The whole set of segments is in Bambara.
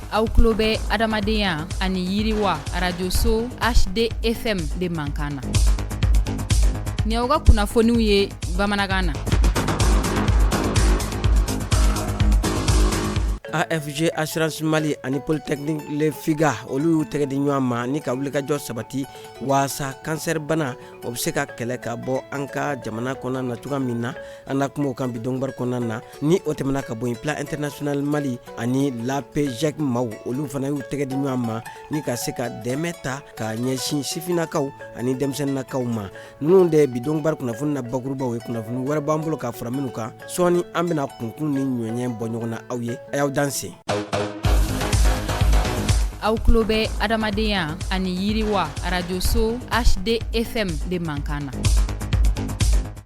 Aw tulo bɛ adamadenya ani yiriwa arajoso HDFM de mankan na. Nin y'aw ka kunnafoniw ye bamanankan na. AFG Assurance Mali ani Polytechnique Le Figa olu y'u tɛgɛ di ɲɔgɔn ma ni ka wulikajɔ sabati waasa kansɛri bana o bɛ se ka kɛlɛ ka bɔ an ka jamana kɔnɔna na cogoya min na. An na kuma o kan bi donkibaru kɔnɔna na. Ni o tɛmɛna ka bɔ yen, Plan International Mali ani l'APJEC maaw olu fana y'u tɛgɛ di ɲɔgɔn ma ni ka se ka dɛmɛ ta ka ɲɛsin sifinnakaw ani denmisɛnninnakaw ma. Ninnu de ye bi donkibaru kunnafoni na bakurubaw ye. Kunnafoni wɛrɛ b'an bolo ka fara minnu kan sɔɔni, an bɛna kunkun ni ɲɔɲɛ bɔ ɲɔgɔn na aw ye. A y'aw danse. Aw tulo bɛ adamadenya ani yiriwa arajoso HDFM de mankan na.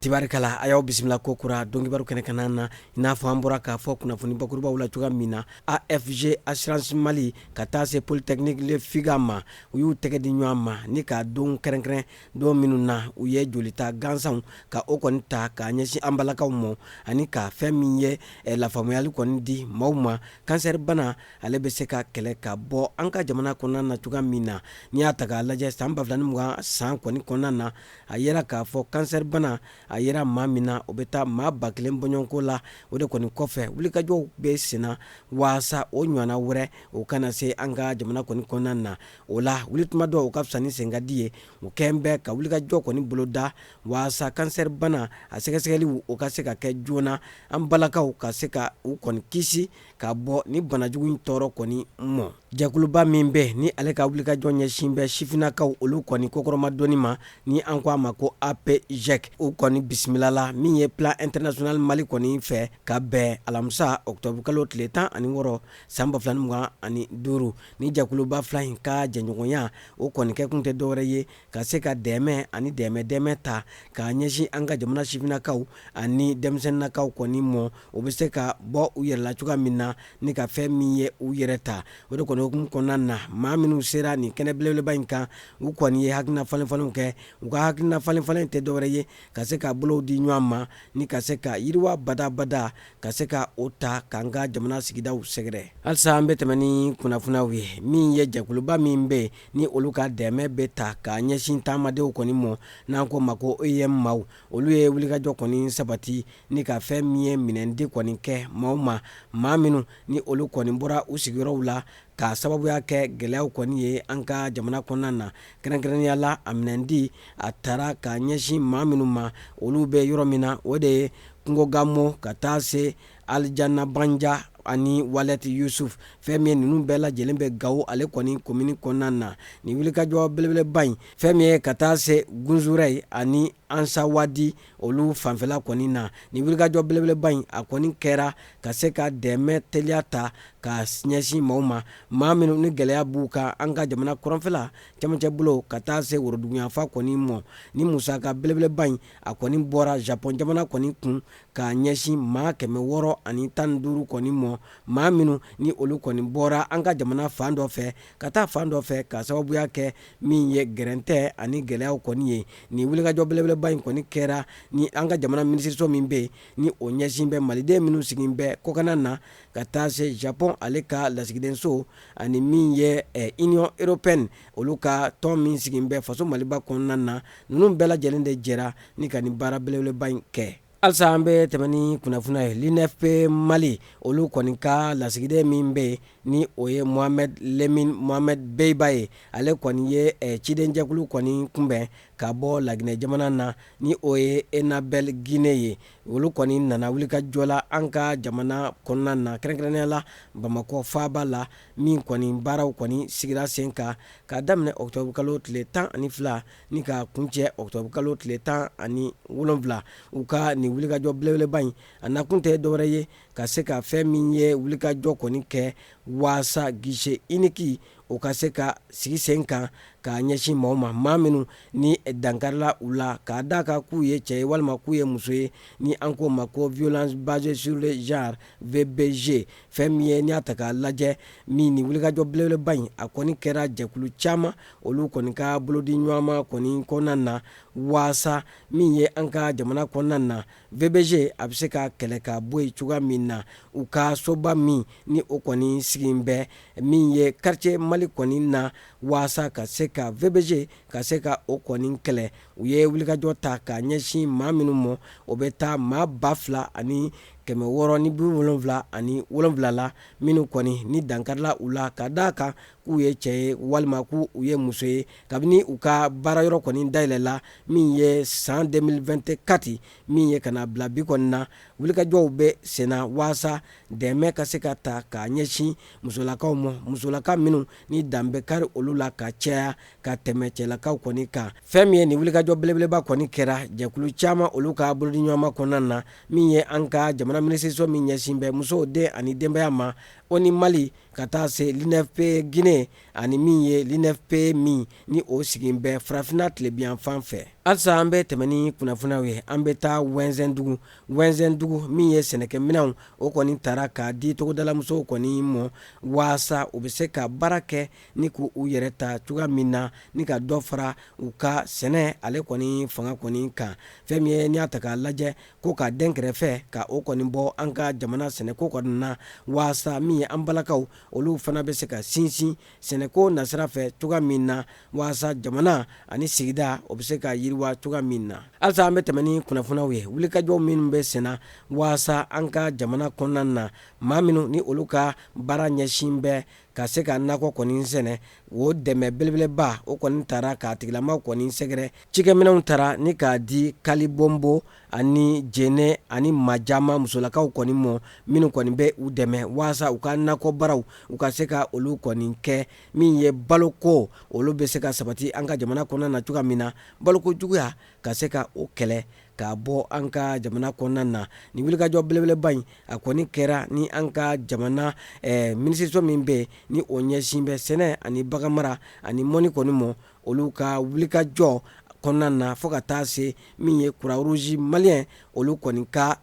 Tibarikala, a y'aw bisimila ko kura donkibaru kɛnɛ kan na. I n'a fɔ an bɔra k'a fɔ kunnafoni bakurubaw la cogoya min na, AFG Assurance Mali ka taa se Polytechnique Le Figa ma, u y'u tɛgɛ di ɲɔgɔn ma ni ka don kɛrɛnkɛrɛn don minnu na u ye jolita gansanw ka o kɔni ta k'a ɲɛsin an balakaw ma, ani ka fɛn min ye lafaamuyali kɔni di maaw ma kansɛri bana ale bɛ se ka kɛlɛ ka bɔ an ka jamana kɔnɔna na cogoya min na. N'i y'a ta k'a lajɛ, san 2020 san kɔni kɔnɔna na, a yera k'a fɔ kansɛri bana a yera maa min na, o bɛ taa maa 1000 bɔɲɔgɔnko la. O de kɔni kɔfɛ, wulikajɔw bɛ senna waasa o ɲɔgɔnna wɛrɛ o kana se an ka jamana kɔni kɔnɔna na. O la, wulituma dɔw o ka fisa ni senkadi ye. U kɛn bɛ ka wulikajɔ kɔni boloda waasa kansɛri bana a sɛgɛsɛgɛliw o ka se ka kɛ joona, an balakaw ka se ka u kɔni kisi ka bɔ ni banajugu in tɔɔrɔ kɔni mɔ. Jɛkuluba min bɛ ni ale ka wulikajɔ ɲɛsin bɛ sifinnakaw olu kɔni kokɔrɔmadonni ma, ni an ko a ma ko APJEC, u kɔni bisimilala min ye Plan International Mali kɔni fɛ ka bɛn alamisa ɔkutɔburukalo tile 16 san 2025. Ni jɛkuluba fila in ka jɛɲɔgɔnya o kɔni kɛkun tɛ dɔwɛrɛ ye ka se ka dɛmɛ ani dɛmɛ dɛmɛ ta k'a ɲɛsin an ka jamana sifinnakaw ani denmisɛnninnakaw kɔni mɔ, u bɛ se ka bɔ u yɛrɛ la cogoya min na ni ka fɛn min ye u yɛrɛ ta. O de kɔni hukumu kɔnɔna na, maa minnu sera nin kɛnɛ belebeleba in kan, u kɔni ye hakilina falenfalenw kɛ. U ka hakilina falenfalen tɛ dɔwɛrɛ ye ka se ka bolow di ɲɔgɔn ma ni ka se ka yiriwa badabada ka se ka o ta k'an ka jamana sigidaw sɛgɛrɛ. Halisa an bɛ tɛmɛ ni kunnafoniyaw ye. Min ye jɛkuluba min bɛ yen ni olu ka dɛmɛ bɛ ta k'a ɲɛsin taamadenw kɔni mɔ, n'an ko ma ko OIM maaw, olu ye wulikajɔ kɔni sabati ni ka fɛn min ye minɛndi kɔni kɛ maaw ma, maa minnu ni olu kɔni bɔra u sigiyɔrɔw la k'a sababuya kɛ gɛlɛyaw kɔni ye an ka jamana kɔnɔna na. Kɛrɛnkɛrɛnnenya la, a minɛndi a tara k'a ɲɛsin maa minnu ma, olu bɛ yɔrɔ min na, o de ye Kungogamo ka taa se Alijana Banja ani Walɛti Yusuf. Fɛn min ye ninnu bɛɛ lajɛlen bɛ Gawo ale kɔni komini kɔnɔna na. Nin wulikajɔ belebeleba in, fɛn min ye ka taa se Gunzurɛyi ani Ansawadi olu fanfɛla kɔni na, nin wulikajɔ belebeleba in a kɔni kɛra ka se ka dɛmɛ teliya ta ka ɲɛsin maaw ma, maa minnu ni gɛlɛya b'u kan an ka jamana kɔrɔnfɛla cɛmancɛ bolo ka taa se woroduguyanfan kɔni mɔ. Ni musaka belebeleba in a kɔni bɔra Japon jamana kɔni kun k'a ɲɛsin maa 615 kɔni mɔ, maa minnu ni olu kɔni bɔra an ka jamana fan dɔ fɛ ka taa fan dɔ fɛ k'a sababuya kɛ min ye gɛrɛntɛ ani gɛlɛyaw kɔni ye. Nin wulikajɔ belebeleba in kɔni kɛra ni an ka jamana minisiriso min bɛ yen ni o ɲɛsin bɛ maliden minnu sigilen bɛ kɔkanna na ka taa se Japon ale ka lasigidenso ani min ye Union européenne olu ka tɔn min sigilen bɛ faso Maliba kɔnɔna na, ninnu bɛɛ lajɛlen de jɛra ni ka nin baara belebeleba in kɛ. Halisa an bɛ tɛmɛ ni kunnafoniya ye. L'UNFP Mali olu kɔni ka lasigiden min bɛ yen ni o ye Mohamed Lemine Mohamed Beyba ye, ale kɔni ye cidenjɛkulu kɔni kunbɛn ka bɔ Laginɛ jamana na ni o ye Enabel Guinée ye. Olu kɔni nana wulikajɔ la an ka jamana kɔnɔna na, kɛrɛnkɛrɛnnenya la Bamakɔ faaba la, min kɔni baaraw kɔni sigira sen kan k'a daminɛ ɔkutɔburukalo tile 12 ni ka kuncɛ ɔkutɔburukalo tile 17. U ka nin wulikajɔ belebeleba in a nakun tɛ dɔwɛrɛ ye ka se ka fɛn min ye wulikajɔ kɔni kɛ waasa guichet unique o ka se ka sigi sen kan k'a ɲɛsin maaw ma, maa minnu ni dankarila u la k'a d'a kan k'u ye cɛ ye walima k'u ye muso ye, ni an k'o ma ko violence basée sur le genre VBG. Fɛn min ye n'i y'a ta k'a lajɛ, min nin wulikajɔ belebeleba in a kɔni kɛra jɛkulu caman olu kɔni ka bolodi ɲɔgɔnma kɔni kɔnɔna na waasa min ye an ka jamana kɔnɔna na VBG a bɛ se ka kɛlɛ ka bɔ yen cogoya min na. U ka soba min ni o kɔni sigi bɛ min ye quartier Mali kɔni na waasa ka se ka VBG ka se ka o kɔni kɛlɛ. U ye wulikajɔ ta ka ɲɛsin maa minnu ma, o bɛ taa maa 2677 la, minnu kɔni ni dankarila u la ka d'a kan k'u ye cɛ ye walima k'u ye muso ye kabini u ka baara yɔrɔ kɔni dayɛlɛla min ye san 2024 min ye ka na bila bi kɔni na. Wulikajɔw bɛ senna waasa dɛmɛ ka se ka ta ka ɲɛsin musolakaw ma, musolaka minnu ni dan bɛ kari olu la ka caya ka tɛmɛ cɛlakaw kɔni kan. Fɛn min ye nin wulikajɔ belebeleba kɔni kɛra jɛkulu caman olu ka bolodiɲɔgɔnma kɔnɔna na, min ye an ka jamana minisiriso min ɲɛsin bɛ musow, den ani denbaya ma, ONU Mali, ka taa se l'UNFPA Guinée ani min ye l'UNFPA min ni o sigi bɛ farafinna tilebinyanfan fɛ. Halisa an bɛ tɛmɛ ni kunnafoniyaw ye, an bɛ taa Wɛnzɛndugu. Wɛnzɛndugu min ye sɛnɛkɛminɛnw o kɔni tara k'a di togodalamusow kɔni ma waasa u bɛ se ka baara kɛ ni k'u yɛrɛ ta cogoya min na ni ka dɔ fara u ka sɛnɛ ale kɔni fanga kɔni kan. Fɛn min ye n'i y'a ta k'a lajɛ ko ka den kɛrɛfɛ ka o kɔni bɔ an ka jamana sɛnɛko kɔni na waasa min ye an balakaw olu fana bɛ se ka sinsin sɛnɛko nasira fɛ cogoya min na waasa jamana ani sigida o bɛ se ka yiriwa cogoya min na. Halisa an bɛ tɛmɛ ni kunnafoniyaw ye. Wulikajɔ minnu bɛ senna waasa an ka jamana kɔnɔna na, maa minnu ni olu ka baara ɲɛsin bɛ ka se ka nakɔ kɔni sɛnɛ, o dɛmɛ belebeleba o kɔni tara k'a tigilamaw kɔni sɛgɛrɛ. Cikɛminɛnw tara ni k'a di Kalibonbo ani Jene ani Majama musolakaw kɔni ma, minnu kɔni bɛ u dɛmɛ waasa u ka nakɔ baaraw u ka se ka olu kɔni kɛ, min ye baloko olu bɛ se ka sabati an ka jamana kɔnɔna na cogoya min na, baloko juguya ka se ka o kɛlɛ k'a bɔ an ka jamana kɔnɔna na. Nin wulikajɔ belebeleba in a kɔni kɛra ni an ka jamana minisiriso min bɛ ni o ɲɛsin bɛ sɛnɛ ani baganmara ani mɔni kɔni ma, olu ka wulikajɔ kɔnɔna na, fo ka taa se min ye Croix-Rouge malien olu kɔni ka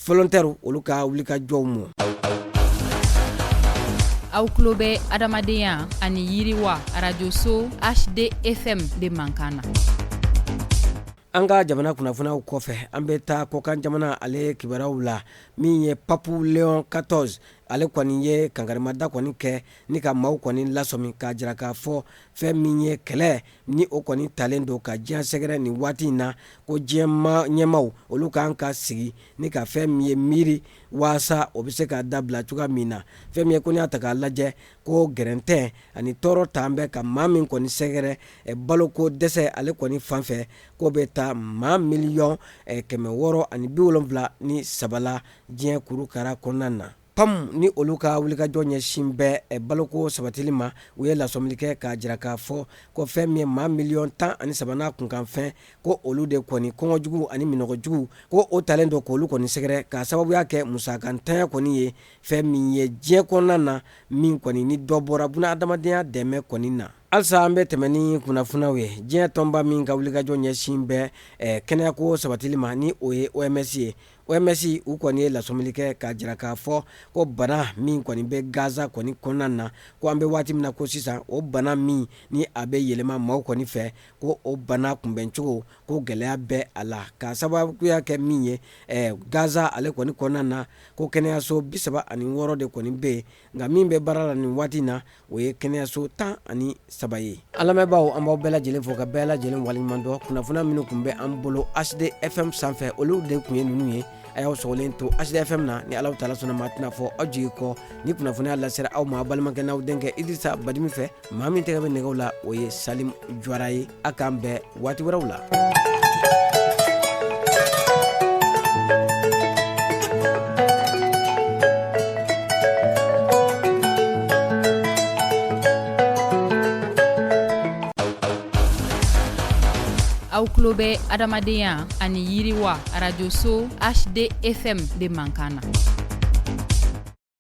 volontaire olu ka wulikajɔw ma. Aw tulo bɛ adamadenya ani yiriwa arajoso HD FM de mankan na. An ka jamana kunnafoniyaw kɔfɛ, an bɛ taa kɔkan jamana ale kibaruyaw la. Min ye Pape Léon 14, ale kɔni ye kankarimada kɔni kɛ ni ka maaw kɔni lasɔmi k'a jira k'a fɔ fɛn min ye kɛlɛ ni o kɔni talen don ka diɲɛ sɛgɛrɛ nin waati in na, ko diɲɛ ɲɛmaaw olu kan ka sigi ni ka fɛn min ye miiri waasa o bɛ se ka dabila cogoya min na. Fɛn min ye ko n'i y'a ta k'a lajɛ ko gɛrɛntɛ ani tɔɔrɔ t'an bɛ ka maa min kɔni sɛgɛrɛ baloko dɛsɛ ale kɔni fan fɛ, k'o bɛ taa maa miliyɔn 673 la diɲɛ kurukara kɔnɔna na. PAM ni olu ka wulikajɔ ɲɛsin bɛ baloko sabatili ma, u ye lasɔmili kɛ k'a jira k'a fɔ ko fɛn min ye maa miliyɔn 13 n'a kunkanfɛn, ko olu de kɔni kɔngɔ jugu ani minnɔgɔ jugu ko o talen don k'olu kɔni sɛgɛrɛ k'a sababuya kɛ musakantanya kɔni ye, fɛn min ye diɲɛ kɔnɔna na min kɔni ni dɔ bɔra buna adamadenya dɛmɛ kɔni na. Halisa an bɛ tɛmɛ ni kunnafoniyaw ye. Diɲɛ tɔnba min ka wulikajɔ ɲɛsin bɛ kɛnɛyako sabatili ma ni o ye OMS ye, OMS u kɔni ye lasɔmili kɛ k'a jira k'a fɔ ko bana min kɔni bɛ Gaza kɔni kɔnɔna na, ko an bɛ waati min na ko sisan, o bana min ni a bɛ yɛlɛma maaw kɔni fɛ, ko o bana kunbɛncogo ko gɛlɛya bɛ a la, k'a sababuya kɛ min ye Gaza ale kɔni kɔnɔna na, ko kɛnɛyaso 36 de kɔni bɛ yen, nka min bɛ baara la nin waati in na, o ye kɛnɛyaso 13 ye. An lamɛnbaaw, an b'aw bɛɛ lajɛlen fo ka bɛɛ lajɛlen waleɲuman dɔn. Kunnafoniya minnu tun bɛ an bolo HD FM sanfɛ, olu de tun ye ninnu ye. A y'aw sɔgɔlen to HD FM na ni Alahu taala sɔnna ma, a tɛna fɔ aw jigi kɔ. Ni kunnafoniya lasera aw ma, aw balimakɛ n'aw denkɛ Idirisa Badimi fɛ. Maa min tɛgɛ bɛ nɛgɛw la, o ye Salim Jawara ye. A k'an bɛn waati wɛrɛw la. Aw tulo bɛ adamadenya ani yiriwa arajoso HD FM de mankan na.